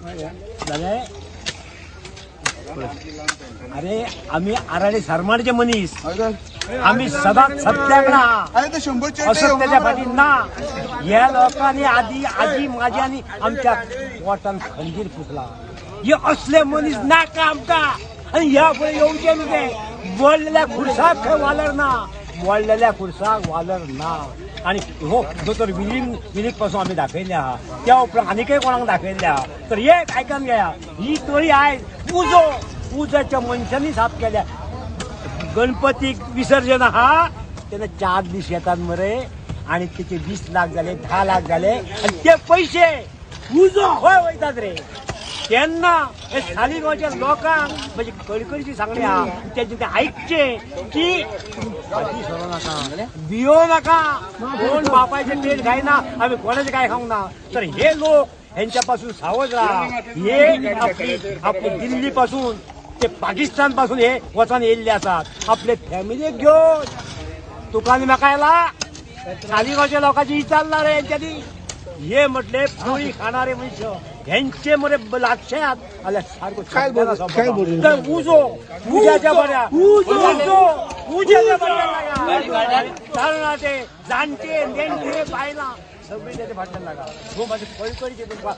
जालें. अरे, आमी आराडी सरमाडचे मनीस. आमी सदांच सत्याक ना, असत्याच्या फाटी ना. ह्या लोकांनी आदी आजी माझी आनी आमच्या पोटान खंजीर फुसला. हे असले मनीस नाका आमकां आनी ह्या फुडें येवचे न्हू. ते बोडलेल्या खुर्साक खंय वालर ना, बोडलेल्या खुर्साक वालर ना. आनी हो दोतोर विलीम विलीक पासून आमी दाखयल्ले आहा. त्या उपरांत आनीकय कोणाक दाखयल्ले आहा. तर एक आयकून घेया, ही तळी आयज उजो उज्याच्या मनशांनी साफ केल्या. गणपतीक विसर्जन आहा तेन्ना 4 दीस येतात मरे आणि तेचे 20 लाख जाले, 10 लाख जाले आणि ते पैसे उजो खंय वयतात रे? तेन्ना हे सालिगांवच्या लोकांक म्हणजे कळकळीची सांगणी आहा, तेजे ते आयकचे की फाटी सरो नाका, भियो नाका. कोण बापायचे पेट खायना, आमी कोणाचें काय खावंक ना. तर हे लोक हेंच्या पासून सावध राहा. हे आपली आपली दिल्ली पासून ते पाकिस्तान पासून हे वचून येयल्ले आसात आपले फॅमिलीक घेवन. तुका आनी म्हाका येला सालिगांवच्या लोकांची विचारला रे हेंच्यांनी. हे म्हटले पोळी खाणारे मनश हेंचे मरे लक्षात आल्या सारको. तर उजो उज्याच्या बऱ्या, उजो उज्याच्या बऱ्या. तरणाटे, जाणटे, नेणटे, बायलां सगळीं तेच्या फाटल्यान लागा. हो माझी कळकळीची तुमकां,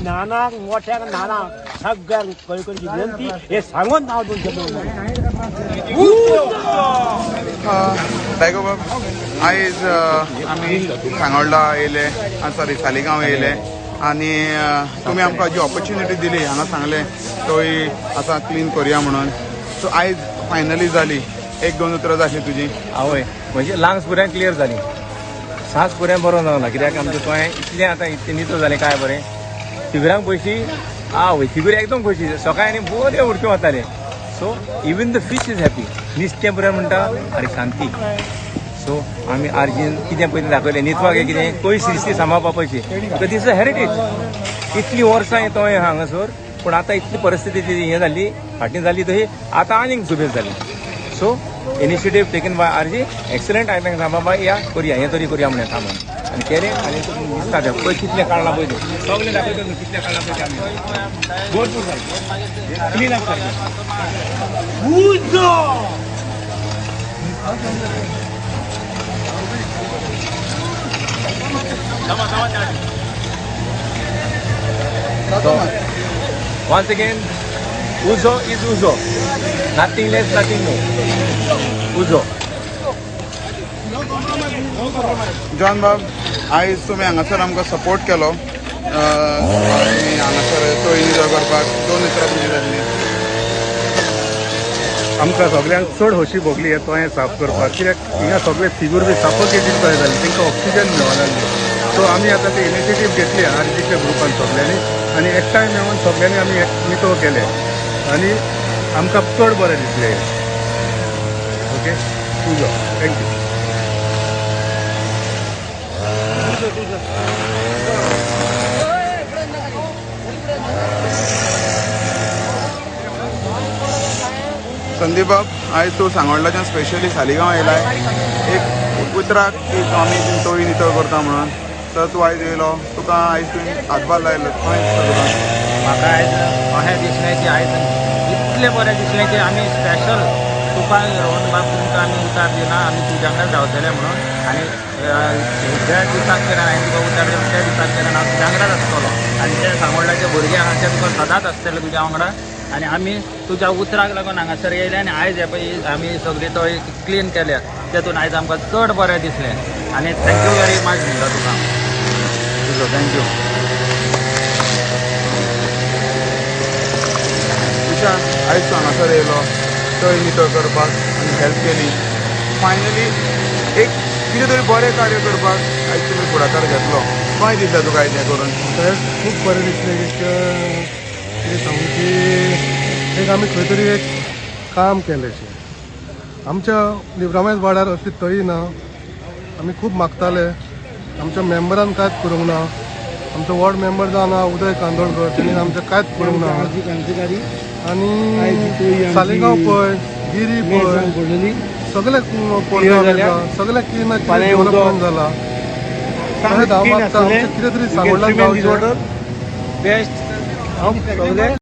ल्हानाक मोठ्याक ल्हानाक सगळ्यांक कळकळीची विनंती. हे सांगून हांव तुमचे. बायको बाब, आयज आमी सांगोल्डा येयले, सॉरी, सालिगांव येयले आनी तुमी आमकां जी ऑपॉर्च्युनिटी दिली, हांगा सांगलें तोय आतां क्लीन करुया म्हणून, सो आयज फायनली जाली. एक दोन उतरां जाय तुजी. आवय, म्हणजे लंग्स पुऱ्यां क्लियर जाली, सास पुऱ्यां बरो जावना. कित्याक आमचें गोंय इतलें आतां इतलें नितळ जालें काय बरें. थिगुरांक पयशी, आवय, थिगूर एकदम खोशी. सकाळी आनी बऱ्यो उडक्यो मारताले. So even the fish is happy. निस्तें बरें म्हणटा, अरे शांती. सो आमी आरजीन कितें पयलीं दाखयलें नितवाक, कितें पयस दिसली सांबाळपा पयशी, because this a heritage. इतलीं वर्सां तो हांगासर, पूण आतां इतली परिस्थिती हें जाल्ली, फाटीं जाली तशी आतां आनीक सुबेज जाली. So initiative taken by RG, excellent. हांवें तांकां सांगपा, बाय, या करुया, हें तरी करुया म्हणलें कामान आनी केलें. आनी तुमकां दिसता तें पळय, कितलें काडलां पळय तें सगळें दाखयता तुका, कितलें काडलां पळय तें. आमी भरपूर सारकें क्लीन अप सारकें. उजो. So, once again, Uzo is Uzo. Nothing less, nothing more. Uzo. John बाब, आयज तुमी हांगासर आमकां सपोर्ट केलो, तुमी हांगासर तळी नितळ करपाक, दोन उतरां तुजी जातली. आमकां सगळ्यांक चड खोशी भोगली हे तोयें साफ करपाक, कित्याक हिंगा सगळे थिगूर बी सफोकेटीड कशें जाले, तांकां ऑक्सिजन मेळनासलें. सो आमी आतां ते इनिशिएटीव घेतली आरजीच्या ग्रुपान सगळ्यांनी आनी एकठांय मेळून सगळ्यांनी आमी एक नितळ केलें आनी आमकां चड बरें दिसलें. ओके, तुजो thank you. Sandeep बाब, आयज तूं सांगोल्डाच्यान स्पेशली सालिगांव येयलाय एक उतराक की आमी तळी नितळ करता म्हणून. तर तूं आयज येयलो, तुका आयज तुवें हातभार लायलो, कशें दिसता तुका? म्हाका आयज अशें दिसलें की आयज इतलें बरें दिसलें की आमी स्पेशल तुका, रोहन बाब, तुमकां आमी उतार दिना, आमी तुज्या वांगडा रावतले म्हणून. आनी ज्या दिसाक मेरेन हांवें तुका उतार दिलो त्या दिसाक मेरेन हांव तुज्या वांगडाच आसतलो आनी जे सांगोल्डाचे भुरगे आहा ते तुका सदांच आसतले तुज्या वांगडा. आनी आमी तुज्या उतराक लागून हांगासर येयले आनी आयज हे पळय आमी सगळी तळी क्लीन केल्या, तेतून आयज आमकां चड बरें दिसलें आनी thank you very much म्हणटा तुका तुजो. Thank you. विशाल, आयज तूं हांगासर येयलो तळी नितळ करपाक आनी हेल्प केली. फायनली एक कितें तरी बरें कार्य करपाक आयज तुमी फुडाकार घेतलो. कशें दिसता तुका आयज हें करून? म्हाका खूब बरें दिसलें की कितें सांगू की एक आमी खंय तरी एक काम केलें. आमच्या लिब्रामेस वाड्यार असली तळी ना. आमी खूब मागताले, आमच्या मेंबरान कांयच करूंक ना. आमचो वॉर्ड मेंबर जावन आहा उदय कांदोळकर, तेणी आमचें कांयच करूंक ना. आनी सालिगांव पळय, गिरी पळय, सगळे पोरगांव सगळे क्लीन डेव्हलपमेंट जाला. तशेंच हांव मागता आमचें कितें तरी सांगोल्डान जावचें. बेस्ट. हांव सगळे.